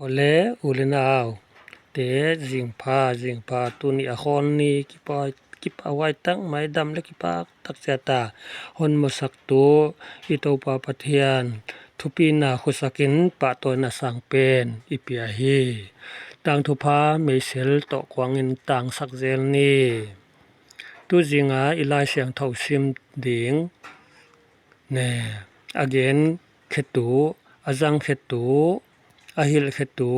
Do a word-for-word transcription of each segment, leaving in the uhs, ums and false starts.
Ole u le nau te, zingpha, zingpha, tuni a khawlni kipak, kipak huai tak mai, dam le kipak tak chiat a hon muhsaktu i Toupa Pathian thupina khosakin pahtawina sangpen i pia hi. Tangthupha meisel toh kuangin tangsak zel ni. Tuzing a i Laisiangthou sim ding, ne, a gen khetu, a zang khetu, a hilh khetu,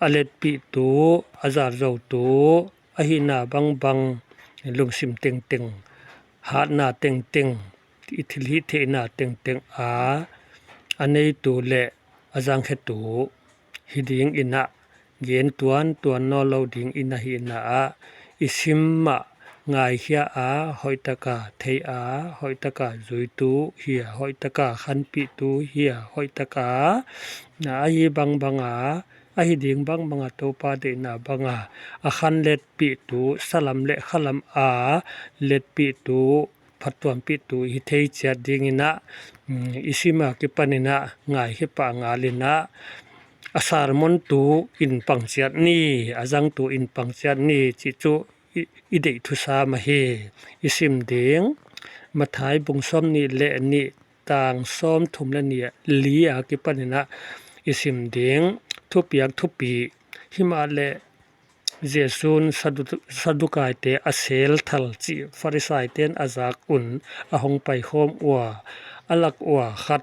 a letpihtu, a zatzoutu, a hihna bangbang, lungsim tengteng, hatna tengteng, i thilhihtheihna tengteng a, a neitu le a zang khetu hi dingin a, gen tuantuan nawnlou dingin ahihna ah, i sim mah ngaikhia a, hoihtaka thei a, hoihtaka zuitu hi a, hoihtaka khanpihtu hi a, hoihtaka, na, ahi bangbang a, ahi ding bangbang a Toupa deihna bang a, a khan letpihtu, salam le khalam a letpihtu, phattuampihtu hi thei chiat dingin a, mm, i sim a kipanin a ngaikhe pah ngalin a, a sermon tu in pang chiat ni, a zangtu in pang chiat ni chih chu i, i deih thusam ahi. I sim ding, Mathai bung sawmnih le nih, tang sawmthum le nih, li a kipanin a i sim ding, thupiak thupi, himahleh Jesu'n Sadu-, Sadukaite a sel thal chih Pharisaite'n a zak un a hong paikhawm ua, a lak ua khat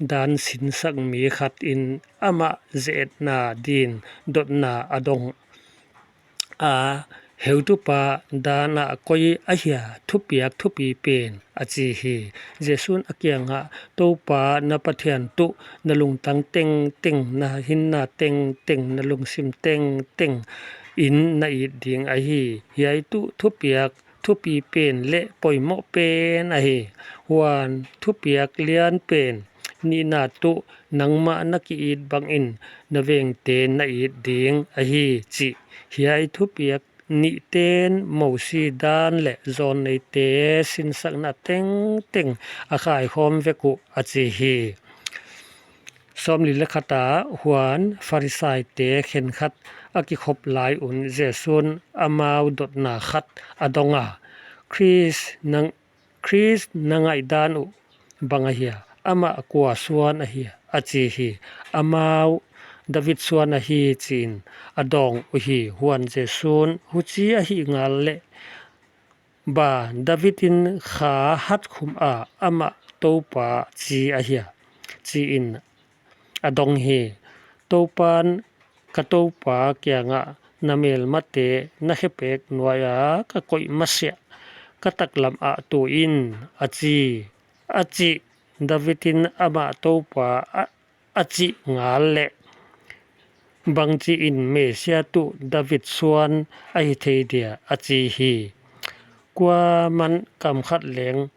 dan sinsak mi khat in amah ze-etna din dotna a dong a, heutupa dan ah koi ahia thupiak thupi pen, a chi hi. Jesu'n a kiangah, Toupa na Pathian tuh na lungtang tengteng, na hinna tengteng, na lungsim tengteng in na it ding ahi. Hiai tuh thupiak thupi pen le poimoh pen ahi. Huan thupiak lian pen nihna tuh nangmah na ki-it bangin na vengte na it ding ahi chih. Hiai thupiak nihten Mosi dan le zawnneite sinsakna tengteng a kaikhawm vek uh, a chi hi. Sawmli le khat a, huan Pharisaite khenkhat a kikhop lai un Jesu'n amau dotna khat a dong a, Khrist nang Khrist na ngaihdan uh bang ahia? Amah kua suan ahia? A chi hi. Amau David suan ahi chi'n a dawng uhi. Huan Jesu'n huchi ahih ngal leh, ba David in kha hat khum a amah Toupa chi ahia? Chi'n a dong hi. Toupa'n ka Toupa kiangah na melmate na khepek nuaia ka koih masiah ka taklam ah tu in, a chi, a chih David in amah Toupa a, a chih ngal leh bangchiin Messia tuh David suan ahi thei dia, a chi hi. Kuaman kam khat leng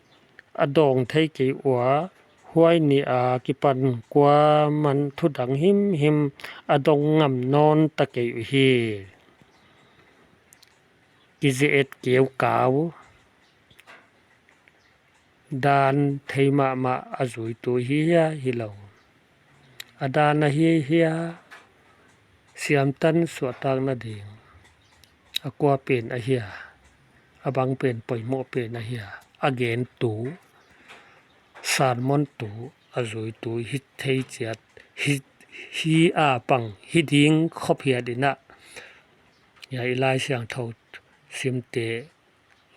a dawng thei kei ua, huai ni a kipan kuaman thudang himhim a dong ngam nawn ta kei uhi. Kize-et keukau, dan thei mahmah a zuitu hi hia hilou? A dan ahi hia, siamtan suahtakna ding a kua pen ahia, a bang pen poimoh pen ahia, a gentu, sermon tu, a zuitu hi thei chiat, hi, hi a pang hi ding khop hiat in a, hiai i Laisiangthou simte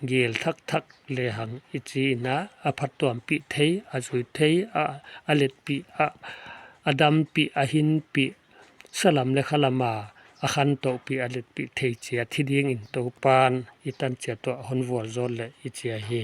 gel thakthak lehang i chi in a, a phattuampih thei, a zui thei, a, a letpih, a, a dampih, a hinpih, salam le khalam a, a khantouhpih, a letpih thei chiat hi dingin Toupa'n i tan chiat tuah hon vualzawl leh i chi ahi.